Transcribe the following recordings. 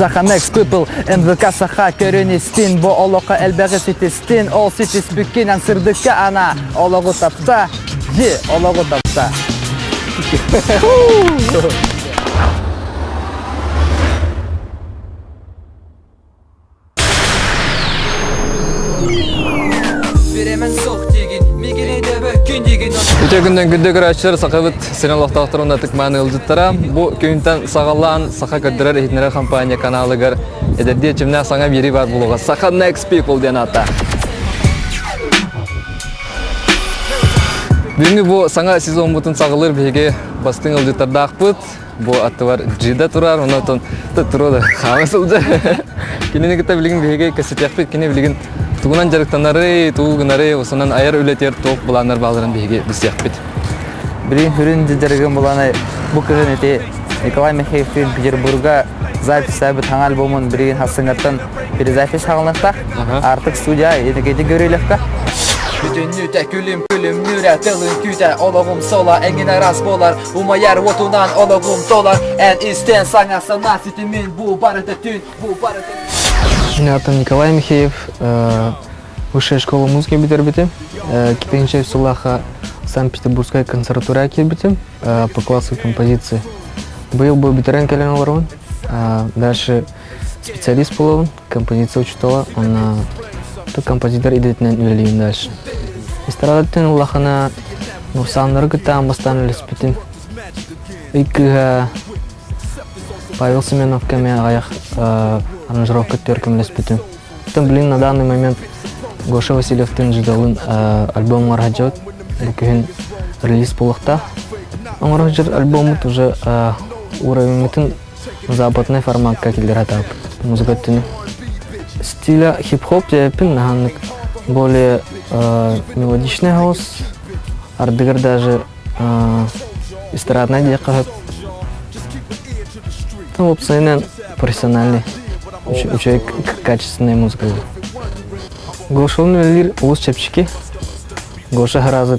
Саханекс People, НВК Саха көрүн истин, бу олоххо элбэҕи ситистин, ол ситиспиккинэн сырдыкка ана, олоҕу тапта, дьи, олоҕу тапта. Үтө күннэн күндү көрөөччүлэр сахабыт сирин олохтоохторун ытык-мааны ыалдьыттара бу күнтэн саҕалаан саха көрдөрөр иһитиннэрэр компания каналыгар эдэрдии эрчимнээх саҥа биэрии баар буолуоҕа Саха Next People диэн аата. Бүгүҥҥү бу саҥа сезоммутун саҕалыыр биһиги бастыҥ ыалдьыттардаахпыт. Бу аттыбар Джида турар, онон туруо да хаама сылдьар. Кинини кытта билигин биһиги кэпсэтиэхпит, кини билигин тугунан дьарыктанарый, тугу гынарый, осонон айар үлэтигэр туох былааннар баалларын биһиги билсиэхпит. Билигин сүрүн дьарыгым былаана бу кыһын ити Николай Михеевтыын Петербурга запись саҥа альбомун билигин хассыҥҥаттан перезапись саҕаланыахтаах. Артык студия Иннокентий Гаврильевка. Бүтүннүүтэ күлүм күлүмнүүрэ тылын күүтэ олоҕум сола эҥин араас буолар умайар уотунан олоҕум толор эн истэн саҥа санаа ситимин бу барыта түн бу барыта Меня там Николай Михеев, Высшая школа музыки бүтэрбитим. Кипенче сыллаха Санкт-Петербургская консерватория киирбитим по классу композиции. Быйыл бу бүтэрэн кэлэн олоробун. Дальше специалист буолабын, композиция учуутала, уонна композитор идэтинэн үлэлиибин дальше. Эстрадаттан улахана Нурсааннары кытта аан бастаан үлэспитим. Ый кыыһа Павел Семеновка эмиэ аҕыйах аранжировка өттүгэр көмөлөспүтүм. Оттон блин, на данный момент Гоша Васильевтыын Жидалын альбом оҥоро Бу күһүн релиз буолуохтаах. Оҥоро сылдьар альбоммут уже уровеньмытын западный форматка киллэрэ сатаабыт музыка өттүнэн. Стиля хип-хоп диэппин наһааннык более мелодичный хаус, ардыгар даже эстраднай диэххэ сөп. Ну, уопсайынан профессиональный, үчүгэй качественная музыка. Гошалын үлэлиир олус чэпчэки. Гоша сразу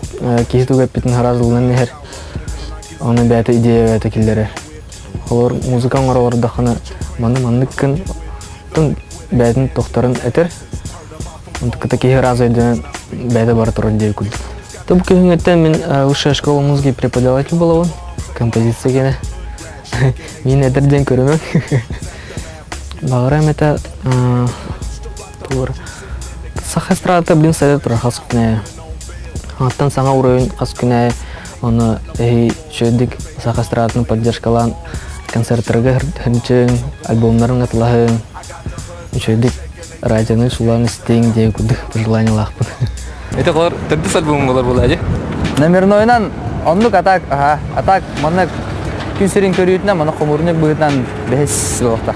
киһи тугу эппитин сразу ылынан иһэр. Оны бэйэтэ идея бэйэтэ киллэрэр. Холор музыка оҥоро олордоххуна маны маннык гын бэйэтин тохторун этэр. Онтуката киһи сразу өйдөнөн бэйэтэ бара турар диэби курдук. Бу күһүҥҥүттэн мин высшая школа музыки преподаватель буолабын. Композиция гэнэ. Мин эдэр диэн көрүмэҥ. Баҕарам этэ тугур саха эстрадата блин сайда турар хас күнэ. Оттон саҥа уровень хас күнэ оны эһи үчүгэйдик саха эстрадатын поддержкалаан концерттарга хынчыҥ, альбомнарын атылаһыҥ, үчүгэйдик радионы сулаан истиҥ диэн курдук пожеланиялаахпын. Это холор төрдүс альбом болар буолаа дии. Номернойунан оннук атак, аха, атак маннык күн сирин көрүүтүнэн, манна хомуурунньук быһыытынан бэһис буолуохтаах.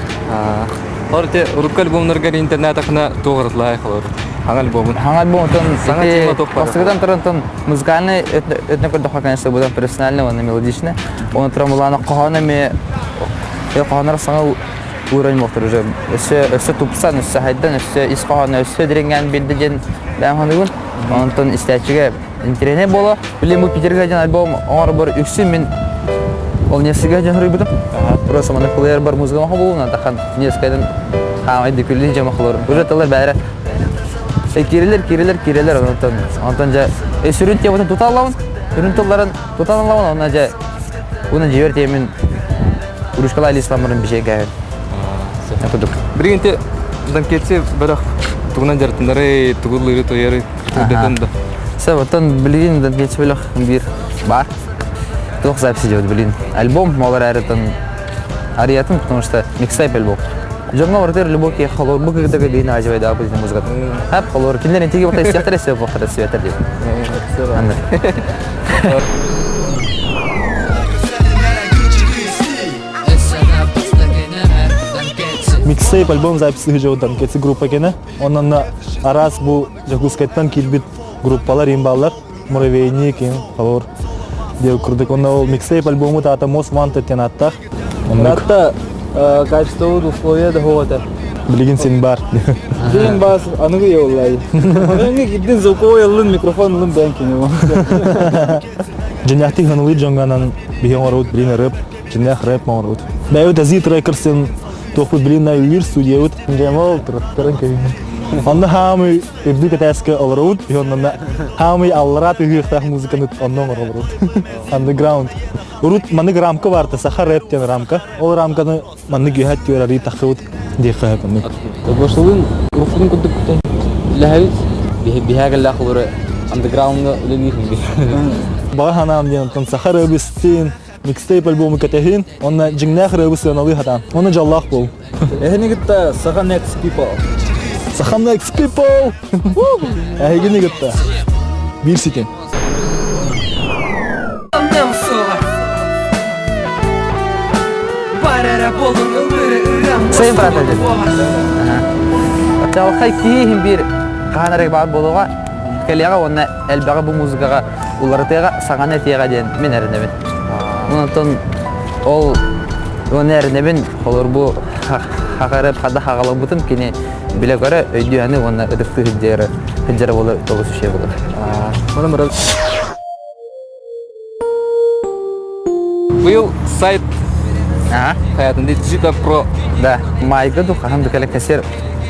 Холор те урукку альбомнаргар интернет ахына туох холор хаҥа альбомун. Хаҥа альбомутун Саҥа тема туох баар? Бастакытан туран музыкальный өтнө көрдөххө, конечно, будан профессиональный уонна мелодичный. Оны туран булаана хоһоон эмиэ хоһоонор саҥа уровень буолтар уже өссө өссө тупсан, өссө хайдан, өссө ис хоһооно өссө дириҥээн биэрдэ диэн бэйэм саныыбын. Онтон истээччигэ интэриэһинэй буолуо. Билигин бу Питергэ диэн альбом оҥорбор үксүн мин ол несколько дьон суруйбутум. Просто маны плеербар музыка махабулун, тахан несколько хаамай дүкүллүн дьэ махалорум. Уже тыллар бээрэ киирэлэр, киирэлэр, киирэлэр, онтон онтон дьэ сүрүн тематын тута алабын, сүрүн тылларын тутан алабын, онно дьэ уна дьиэбэр тиэмин Урушкалай лисламмарын бичээгээһин. Курдук. Билигин Данкетси бөлөх тугунан дьарыктанары, тугу ыллыыры, туойары да. Сөп, оттон билигин Данкетси бөлөх биир бар. Туох запись идет, блин. Альбом молар әрэтин ариятын, потому что микстейп альбом. Дьоҥҥо барытыгар любой киһи холор бу кыгытыга биин ажыбайдаах бу музыкатын. Хап холор кинилэр интиги бата истиэхтэр эссе бохтар светер дип. Анда. Микстейп альбом записи жаудан кетси группа кене. Онон араас бу Дьокуускайтан киирбит группалар им бааллар. Муравейник им холор диэн курдук. Онно ол микстейп альбому таата Most Wanted диэн ааттаах. Оннук. качество условия да хоҕото. Билигин син бар. Билигин бас аныгы явлай. Менге кирдин звуковой ыллын микрофон ылын бэн кини. Дьиҥнээхтик ханылыыр дьоҥҥо анан биһи оҥоробут билин рэп, дьиҥнээх рэп оҥоробут. Бэйэбит Азит Рекордс диэн Туохпут билин үлүр студиябыт дьэмол тураттарын кэбиһин. Онно хаамый үрдүк этээскэ олоробут, онно хаамый аллараа түһүөхтээх музыканы онно оҥоролорут. Underground. Урут маннык рамка баарта, саха рэп диэн рамка. Ол рамканы маннык үһэ түөрарыы тахсыбыт диэххэ сөп оннук. Бошулун уруккутун курдук үлэһэбит. Биһээ кэллээх олору андеграундга үлэлиир Баҕа санаам диэн онтон саха рэбистин, микстейп альбому кэтэһин, уонна дьиҥнээх ырыабы сыаналыы сатаан. Уонна дьоллоох буол. Эһини кытта Саха Next People. Саха Next People! Эһигини кытта. Биир ситим. Сайын брат деді. Чалхай киһи биир хаһан эрэ баар буолуоҕа кэлиэҕэ уонна элбэҕи бу музыкаҕа уларытыаҕа саҥаны этиэҕэ диэн мин эрэнэбин. Онтон ол уонна эрэнэбин холор бу хахарып хада хаҕалабытын кини билэ-көрө өйдүөһэни уонна ытыктыы сылдьара сылдьара буолар олус үчүгэй буолар. Онон баран Быйыл сайт хаятын Digital Pro. Да, майга ду хаһан ду кэлэккэсер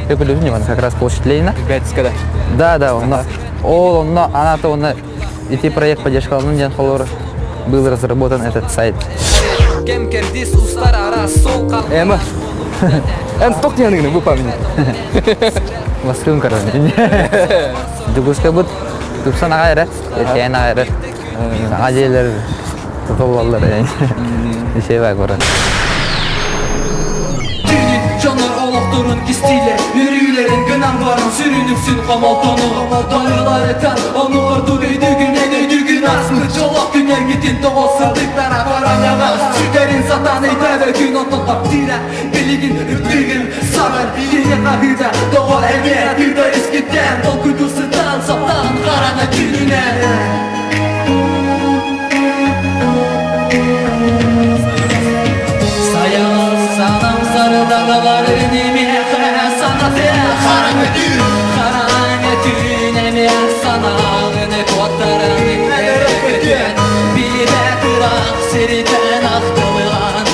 өкүлүбүн как раз площадь Ленина. Бэтискада. Да, да, онно ол онно аната онно ити проект поддержкаланын диэн холор был разработан этот сайт. Кем кердис устар арас сол Эма. Эн тох диэн бу память. Баскын короче. Дьокуускайбыт тупсан аҕай эрэ, этээн аҕай эрэ. Саҥа дьиэлэр тутуллаллар Ишебай көрөн. Дьоннор олохторун кистиилэр, үөрүүлэрин гынан баран сүрүн үксүн хомолтону хомолтонуларытан ону ордук өйдүүгүнэн өйдүүгүн ааспыт дьоллоох күннэргитин тоҕо сырдыктара бараҥаҕа сүтэрин сатаан өйдөөбөкүн онтон таптыыра билигин үрдүгүн сарар киһи хаһыыта тоҕо эмиэ тыытар искиттэн толкуйдуу сытан саптаан хараҥа түүнүнэн Сайаҕас сардагаларын эмиэхэ санатыа хараҥа түүн хараҥа түүн эмиэ санааҕын куоттаран өрөкүтүөн билбэт ыраах сиртэн ахтылыган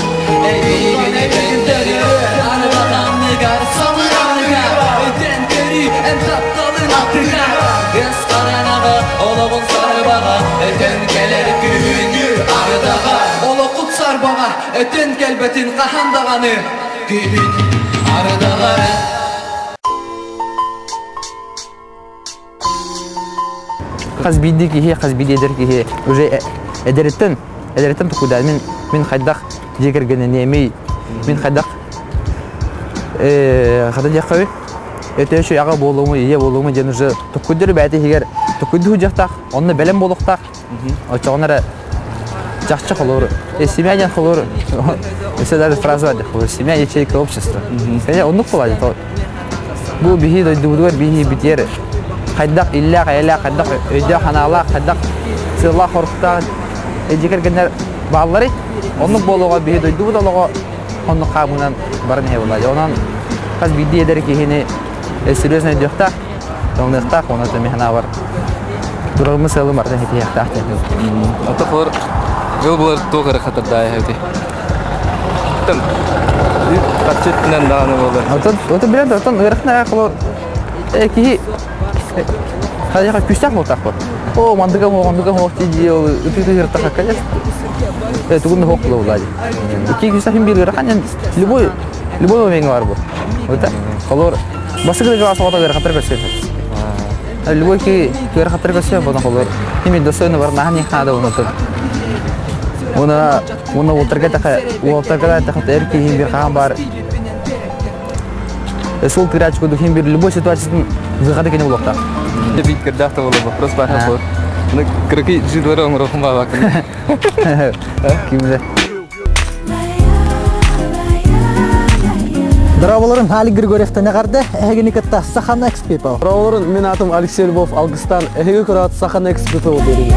эйигин көнтөрү арбатанныгар самыраныгар өтөн көрүү эн тапталын аттыгар Кыс хараҥаҕа олоҕун сарбаҕа өтөн кэлэр күһүҥҥү ардаҕа Олоххут сарбаҕа өтөн кэлбэтин хаһан даҕаны күһүн ардаҕара Хас биирдии киһи, хас биирдии эдэр киһи уже эдэриттэн, эдэриттэн тукуйдаан мин мин хайдах дьиэ кэргэнэниэмий, мин хайдах хата диэххэ өтөөчү аҕа буолуому, ийэ буолуому диэн уже туккуйдур бэйэтэ иһигэр туккуйдуу дьахтаах, онно бэлэм буолуохтаах. Оччоҕуна эрэ чахчы холур. Семья диэн холур, өссө даже фраза бар холур, семья ячейка общества. Оннук буолаа Бу биһи дойдубутугар биһи битиэр хайдах иллээх эйэлээх, хайдах өйдөөх-санаалаах, хайдах сыаллаах-соруктаах дьиэ кэргэннэр баалларый? Оннук буолуоҕа биһи дойдубут олоҕо оннук хаамыынан баран иһэ буолаа. Онон хас биирдии эдэр киһини серьезно өйдүөхтээх, ылыныахтаах уонна мин санаабар турарыммыт сыалым барытын ситиһиэхтээх диэн. Ото холор жыл булар туох эрэ хатырдаай эбити. Там харчытынан даҕаны буолар. Отон отон билэн отон ыарахан холор киһи хайаха күүстээх буолтаах О, мандыга хуох, ондуга хуох дии ол ытыы-ытыы конечно. Тугун да хуох була Икки күүстээх биир ыарахан любой любой момент бар бу. Вот холор бастакы класс оҕото ыарахаттар көрсөр. Любой ки ыарахаттар көрсөр буна холор. Хими достойно бар нахан хаада унутун. Уна уна уолтарга таха уолтарга таха эр киһи бир хаан бар. Сол тырач курдук хим бир любой ситуациятын выхода кене булуохтаах. Бит кырдаах та боло вопрос бар болор. Ну кыракый жидвара оҥорохум баабакын. Кимде? Здраволорун Алик Григорьевтан эҕэрдэ, эһигини кытта Саха Next People. Здраволорун, мин атым Алексей Львов Алгыстан, эһиги көрөөт Саха Next People бериги.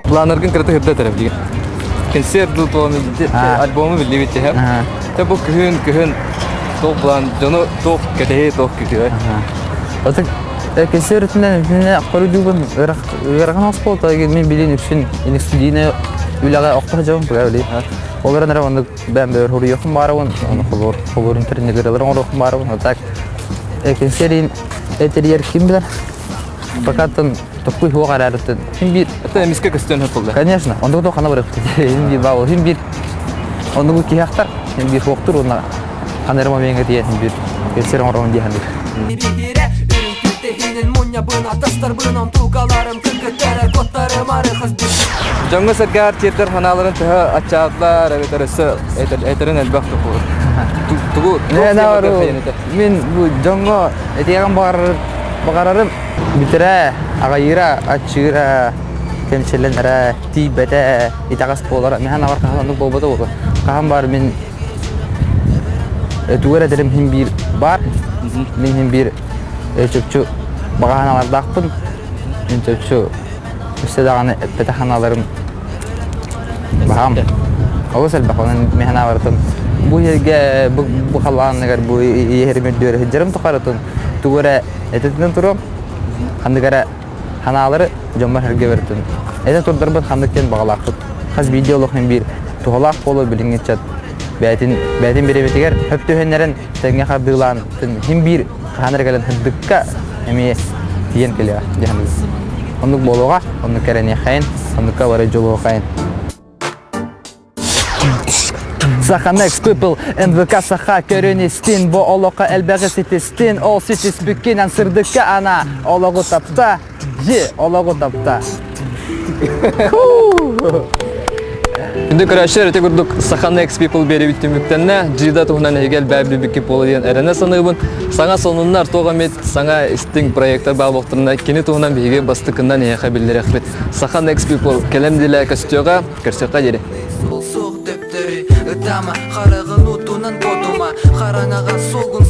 Планнаргын кырата хырда тарап диген. Концерт дыл туону альбому билибит теһэ. Те бу күһүн күһүн туох булан дьону туох кэтэһии туох күтүө. Отак кэсер өрүтүнэн итиннэ хоруйдуубун ыарахан оскуола мин билин үксүн студийный үлэҕэ охто сылдьабын быга билин. Ол эрэн эрэ оннук бэйэм бэйэр хоруйуохум баарабын, ону холуор холуор интернет-ырыалары оҥоруохум баарабын. А так кэнсиэрин этэрийэр ким билэр? Пока тон токуй хуох эрээритин хин биир Это эмискэ көстөн хөппулла. Конечно, оннук то хана барыппыт. Хин биир баал, хин биир оннугу киһи ахтар, хин биир хуохтур уонна хана эрэ момеҥҥа тиийэн хин биир кэнсиэр оҥоромун дии саныыр. Биһирэ үрүҥ күттэһинин мунньабын атастарбын онтукаларым кыргыттара коттарым арыхас Дьоҥҥо сэргээр тиэрдэр ханааларын төһө аччаатылар эбэтэр өссө этэрин элбэх тугу тугу Мин бу дьоҥҥо этиэҕим баҕарар баҕарарым бүтэрэ, аҕайыыра, аччыыра, кэмчилэнэрэ, тиийбэтэ, итэҕэс буолара. Миһэн аҕар хаһан оннук буолбата буолуо. Хаһан баар мин тугу эрэ этэрим иһин биир баар. Мин иһин биир чопчу баҕа санаалардаахпын. Мин чопчу өссө даҕаны эппэтэх санааларым баһаам. Олус элбэх. Онон мин санаабарытын бу сиргэ бу, бу халлааныгар бу иһэрим үрдүгэр сылдьарым тухарытын тугу эрэ этэтинэн туруом ханнык эрэ ханаалары дьоммор сэргэбэртин этэ турдарбын ханнык диэн баҕалаахпыт хас биирдии олох биир туһалаах буолуо билиҥҥи ыччат бэйэтин бэйэтин бириэмэтигэр хөп түһэннэрэн тэҥҥэ хардыылаан хин биир хаһан эрэ кэлэн сырдыкка эмиэ тиийэн кэлиэҕэ дьаһаныы оннук буолуоҕа оннук кэрэниэххэйин оннукка бары дьулуохайын Саханекс People НВК Саха көрөн истин бу олоххо элбэҕи ситистин ол ситиспиккинэн сырдыкка ана олоҕу тапта же олоҕу тапта Күндү көрөөччүлэр ити курдук Саха Next People биэрэбит түмүктэннэ. Джида туһунан эһиги элбээ билбикки буола диэн эрэнэ саныыбын. Саҥа сонуннар, туох эмит саҥа истиҥ проектар баар буолтарына кини туһунан биһиги бастакынан эһиэхэ биллэриэхпит. Саха Next People кэлэн дилэ көстүөҕэ, көрсүөххэ диэри. Суох төптөрү ытама хараҕын утунан куотума хараҥаҕа суолгун.